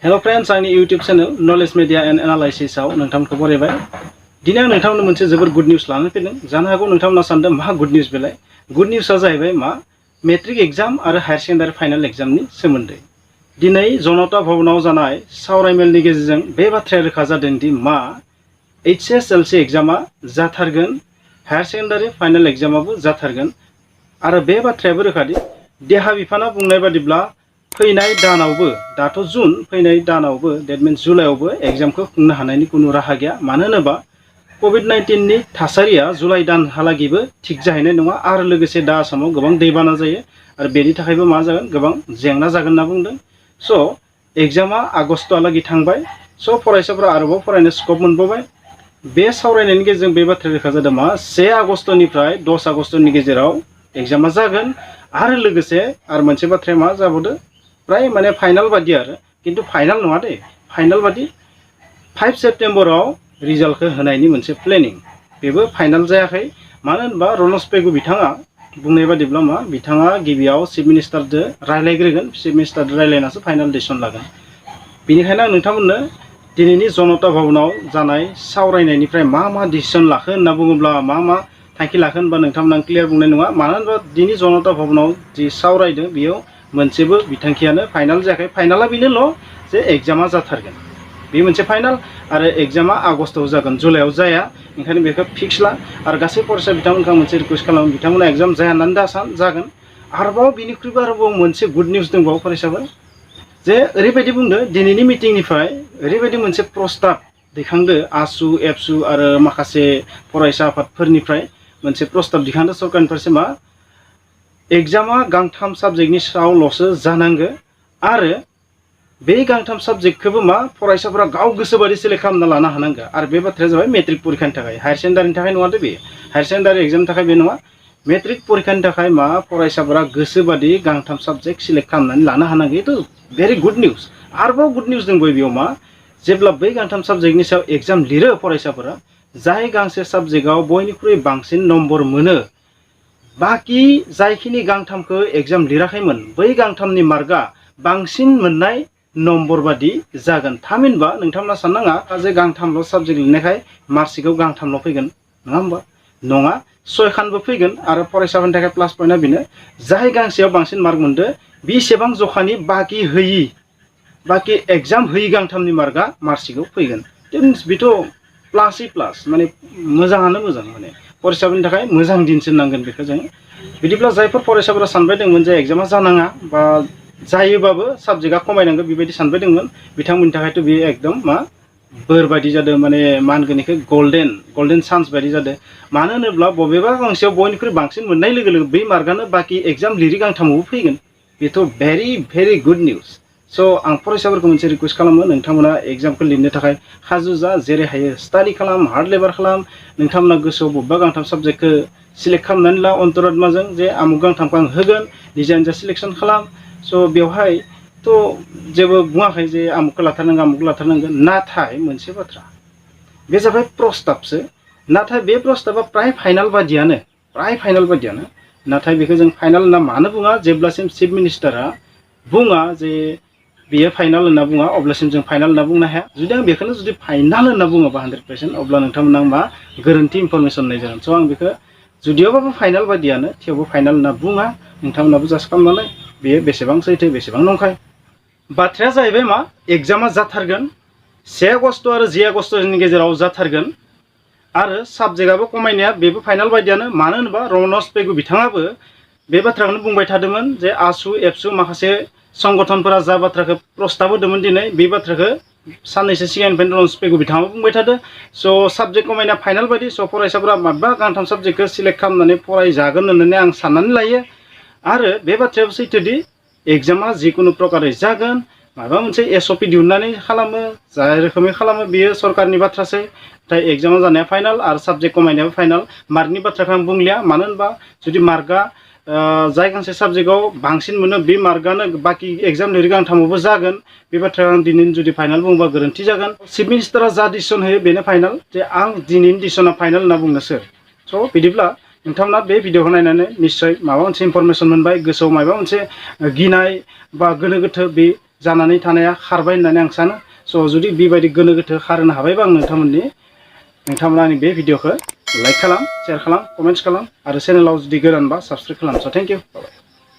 Hello friends, आंनि YouTube channel knowledge media and analysis आव नोंथांमोनखौ बरायबाय। दिनै आं नोंथांमोननो मोनसे जोबोर गुड निउस लानानै फैदों। जानो हागौ नोंथांमोना सानदों मा गुड निउस बेलाय। गुड निउसआ जाहैबाय मा मेट्रिक एग्जाम आरो हायर सेकेन्डारि फाइनाल एग्जामनि सोमोन्दै। दिनै जनता भवनाव जानाय सावरायमेलनि गेजेरजों बे बाथ्राया रोखा जादों दि मा HSLC एग्जामा जाथारगोन, हायर सेकेन्डारि फाइनाल एग्जामाबो जाथारगोन। आरो बे बाथ्रायाबो रोखादि देहा बिफाना बुंनाय बादिब्ला फैनाय दानावबो, दाथ' जुन, फैनाय दानावबो डेट मिन्स जुलाइआवबो एग्जामखौ खुंनो हानायनि कुनु राहा गैया। मानो होनोबा कोविड-19 नि थासारिया जुलाइ दानहालागैबो थिग जाहैनाय नङा आरो लोगोसे दा आसामाव गोबां दैबाना जायो आरो बेनि थाखायबो मा जागोन, गोबां जेंना जागोन होनना बुंदों। स' एग्जामा आगस्टहालागै थांबाय। स' फरायसाफोरा आरोबाव फरायनो स्कप मोनबावबाय। बे सावरायनायनि गेजेरजों बे बाथ्राया रोखा जादों मा 1 आगस्टनिफ्राय 10 आगस्टनि गेजेराव एग्जामा जागोन आरो लोगोसे आरो मोनसे बाथ्राया मा जाबावदो, प्राय माने फाइनाल बादि आरो, किन्तु फाइनाल नङा दे, फाइनाल बादि 5 सेप्टेम्बराव रिजाल्टखौ होनायनि मोनसे प्लेनिं। बेबो फाइनाल जायाखै। मानो होनबा रनज पेगु बिथाङा बुंनाय बादिब्ला मा बिथाङा गिबियाव चिफ मिनिस्टारजों रायलायग्रोगोन, चिफ मिनिस्टारजों रायलायनासो फाइनाल डिसिसन लागोन। बेनिखायनो आं नोंथांमोननो दिनैनि जनता भवनाव जानाय सावरायनायनिफ्राय मा डिसिसन लाखो होनना बुङोब्ला मा थांखि लाखो होनबा नोंथांमोना क्लियार बुंनाय नङा। मानो होनबा दिनै जनता भवनाव जि सावरायदों बेयाव मोनसेबो बिथांखियानो फाइनाल जायाखै। फाइनाला बेनोल' जे एग्जामा जाथारगोन, बे मोनसे फाइनाल। आरो एग्जामा आगस्टआव जागोन, जुलाइआव जाया। ओंखायनो बेखौ फिक्स ला। आरो गासै फरायसा बिथांमोनखौ मोनसे रिक्वेस्ट खालामो, बिथांमोना एग्जाम जाया होननानै दासान, जागोन। आरोबाव बिनिख्रुइबो आरोबाव मोनसे गुड निउस दंबावो फरायसाफोर, जे ओरैबायदि बुंदो दिनैनि मिटिंनिफ्राय ओरैबायदि मोनसे प्रस्ताब दैखांदो आसु, एबसु आरो माखासे फरायसा आफादफोरनिफ्राय मोनसे प्रस्ताब दिखांदो सरकारनि फारसे मा एग्जामा गांथाम साबजेक्टनि सायावल'सो जानांगो आरो बे गांथाम साबजेक्टखौबो मा फरायसाफोरा गाव गोसोबादि सेलेक्ट खालामना लानो हानांगौ। आरो बे बाथ्राया जाबाय मेट्रिक परिखानि थाखाय, हायर सेकेन्डारिनि थाखाय नङा दे। बे हायर सेकेन्डारि एग्जामनि थाखाय बे नङा, मेट्रिक परिखानि थाखाय मा फरायसाफोरा गोसोबादि गांथाम साबजेक्ट सिलेक्ट खालामनानै लानो हानांगौ। बेथ' भेरि गुड निउस। आरोबाव गुड निउस दंबावो बेयाव मा, जेब्ला बै गांथाम साबजेक्टनि सायाव एग्जाम लिरो फरायसाफोरा, जाय गांसे साबजेक्टआव बयनिख्रुइ बांसिन नम्बर मोनो, बाखि जायखिनि गांथामखौ एग्जाम लिराखैमोन बै गांथामनि मार्कआ बांसिन मोननाय नम्बर बादि जागोन। थामहिनबा नोंथांमोना साननाङा जे गांथामल' साबजेक्ट लिरनायखाय मार्कशिटआव गांथामल' फैगोन, नङा होमबा? नङा, 6 खानबो फैगोन। आरो फरायसाफोरनि थाखाय प्लास पइन्टआ बेनो, जाय गांसेयाव बांसिन मार्क मोनदो बेसेबां जखानि बाखि एग्जाम होयि गांथामनि मार्कआ मार्कशिटआव फैगोन। बेथ' प्लासै प्लास, माने मोजाङानो मोजां, माने फरायसाफोरनि थाखाय मोजां दिन्थिनो नांगोन बेखौ जों। बिदिब्ला जायफोर फरायसाफोरा सानबाय दंमोन जे एग्जामा जानाङा बा जायोबाबो साबजेक्टआ खमायनांगौ बेबायदि सानबाय दंमोन, बिथांमोननि थाखायथ' बेयो एकदम मा बोर बायदि जादों, माने मा होनगोन बेखौ गल्डेन चान्स बायदि जादों। मानो होनोब्ला बबेबा गांसेयाव बयनिख्रुइ बांसिन मोननाय लोगो लोगो बै मार्कआनो बाखि एग्जाम लिरि गांथामावबो फैगोन। बेथ' भेरि गुड निउस। स' आं फरायसाफोरखौ मोनसे रिक्वेस्ट खालामो, नोंथांमोना एग्जामखौ लिरनो थाखाय हाजो जा जेरै हायो स्टाडि खालाम, हार्ड लेबार खालाम। नोंथांमोना गोसोआव बबेबा गांथाम साबजेक्टखौ सिलेक्ट खालामनानै ला अन्तरात्माजों, जे आमुक गांथामखौ आं होगोन, निजा निजा सिलेक्सन खालाम। स' बेवहायथ' जेबो बुङाखै जे आमुकखौ लाथारनांगोन। नाथाय मोनसे बाथ्रा, बे जाबाय प्रस्ताबसो। नाथाय बे प्रस्ताबा प्राय फाइनाल बादियानो। नाथाय बेखौ जों फाइनाल होनना मानो बुङा, जेब्लासिम चिफ मिनिस्टारा बुङा जे बेयो फाइनाल होनना बुङा अब्लासिम जों फाइनाल होनना बुंनो हाया। जुदि आं बेखौनो जुदि फाइनाल होनना बुङोबा 100%, अब्ला नोंथांमोना मा गोरोन्थि इनफरमेसन होनाय जागोन। स' आं बेखौ जुदियावबाबो फाइनाल बादियानो, थेवबो फाइनाल होनना बुङा। नोंथांमोनाबो जास्ट खालामनानै बेयो बेसेबां सैथो बेसेबां नंखाय। बाथ्राया जाहैबाय मा एग्जामा जाथारगोन, 1 आगस्ट आरो 10 आगस्टनि गेजेराव जाथारगोन। आरो साबजेक्टआबो खमायनाया बेबो फाइनाल बायदियानो। मानो होनोबा रनज पेगु बिथाङाबो बे बाथ्राखौनो बुंबाय थादोंमोन जे आसु, एबसु माखासे संगठनफोरा जा बाथ्राखौ प्रस्ताब होदोंमोन दिनै, बे बाथ्राखौ साननैसो सिगांनिफ्रायनो रनज पेगु बिथाङाबो बुंबाय थादों। स' साबजेक्ट खमायनाया फाइनाल बायदि। स' फरायसाफोरा माबा गांथाम साबजेक्टखौ सिलेक्ट खालामनानै फरायजागोन होननानै आं साननानै लायो। आरो बे बाथ्रायाबो सैथोदि एग्जामा जिखुनु प्रकारै जागोन, माबा मोनसे SOP दिहुननानै खालामो, जाय रोखोमै खालामो बेयो सरकारनि बाथ्रासै। नाथाय एग्जामा जानाया फाइनाल आरो साबजेक्ट खमायनायाबो फाइनाल। मार्कनि बाथ्राखौ आं बुंलिया, मानो होनबा जुदि मार्कआ जाय गांसे साबजेक्टआव बांसिन मोनो बे मार्कआनो बाखि एग्जाम लिरि गांथामावबो जागोन। बे बाथ्राखौ आं दिनैनि जुदि फाइनाल बुङोबा गोरोन्थि जागोन। चिफ मिनिस्टारा जा डिसिसन होयो बेनो फाइनाल, जे आं दिनैनि डिसिसना फाइनाल होनना बुंनोसो। स' बिदिब्ला नोंथांमोना बे भिडिअखौ नायनानै निस्सय माबा मोनसे इनफरमेसन मोनबाय, गोसोआव माबा मोनसे गिनाय बा गोनो गोथो बे जानानै थानाया खारबाय होननानै आं सानो स' जुदि बेबायदि गोनो गोथो खारहोनो हाबायबा आं नोंथांमोना आंनि बे भिडिअखौ लाइक खालाम, शेयार खालाम, कमेन्ट्स खालाम आरो चेनेलाव जुदि गोदानबा साबस्क्राइब खालाम। स' थेंक इउ।